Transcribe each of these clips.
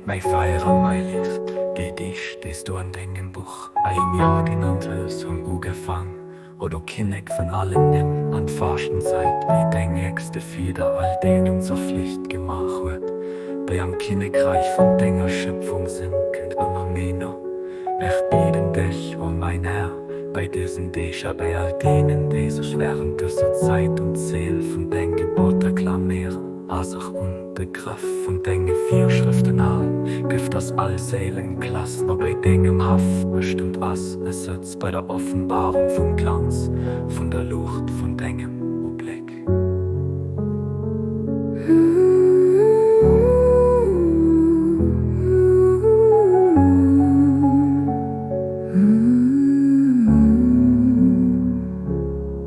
Gott mäi Feier a mäi Liicht, Déi Deeg, déi s du an dengem Buch Ayom Jah genannt hues, hunn ugefang, o du Kinnek vun allen Nimm, an d'Faaschtenzäit, déi deng héchste Fieder all deenen zur Flicht gemaach huet, déi am Kinnekräich vun denger Schëpfung sinn, kënnt ëmmer méi no. Ech bieden dech, o mäin Här, bei dësen Deeg a bei all deenen, déi sech wärend dëser Zäit un d'Zeel vun deng Geboter klaméieren a sech un de Grëff vun denge Virschrëften halen, gëff, dass all Séilenklass no bei dengem Haff bestëmmt ass, e Sëtz bei der Offenbarung vum Glanz vun der Luucht vun dengem Ubléck.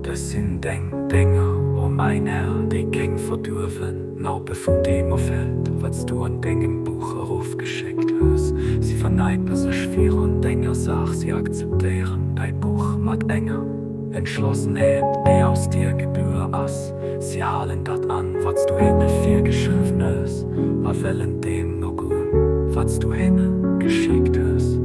Dës sinn deng Dénger, o mäin Här, déi keng verduerwen Naupe vun deem erfält, wat s du an dengem Buch erofgeschéckt hues. Si verneipe sech virun denger Saach, si akzeptéieren däi Buch mat enger Entschlossenheet, déi aus dir gebuer ass. Si halen dat an, wat s du hinne virgeschriwwen hues, a wëllen deem nogoen, wat s du hinne geschéckt hues.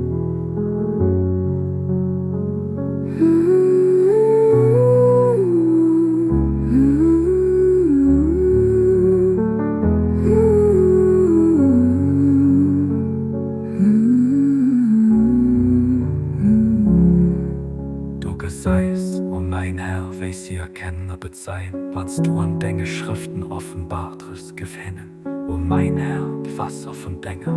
Du gesäis, o mäin Här, wéi si erkennen a bezeien, wat s du an denge Schrëften offenbaart hues. Gëff hinnen, o mäin Här, d'Waasser vun denger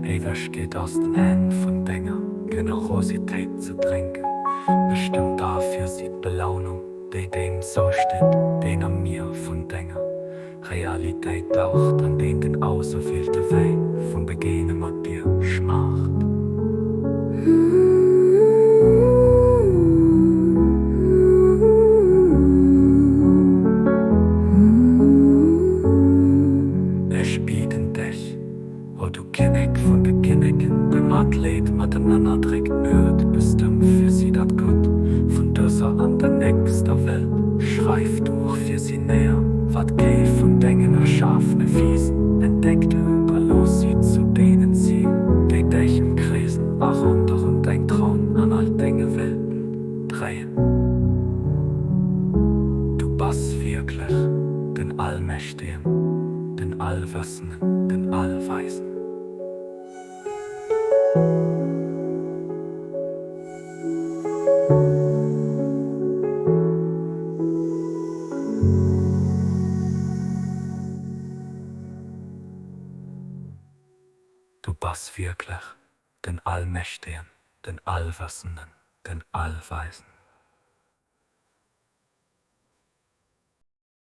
Éiwegkeet aus den Hänn vun denger Generositéit ze drénken. Bestëmm da fir si d'Belaunung, déi deem zousteet, deen am Mier vun denger Realitéit daucht an deen den auserwielte Wäin vum Begéine mat dir schmaacht. Ech bieden dech, o du Kinnek vun de Kinneken, de Matleed mat den Ënnerdréckten huet, bestëmm fir si dat Gutt vun dëser an der nächster Welt. Schreif du och fir si néier, wat kee vun dengen erschafene Wiesen entdeckt huet, a looss si zu deenen zielen, déi dech ëmkreesen a ronderëm däin Troun an all denge Welten dréien. Du bass wierklech den Allmächtegen, den Allwëssenden, den Allweisen. Du bass wierklech den Allmächtegen, den Allwëssenden, den Allweisen.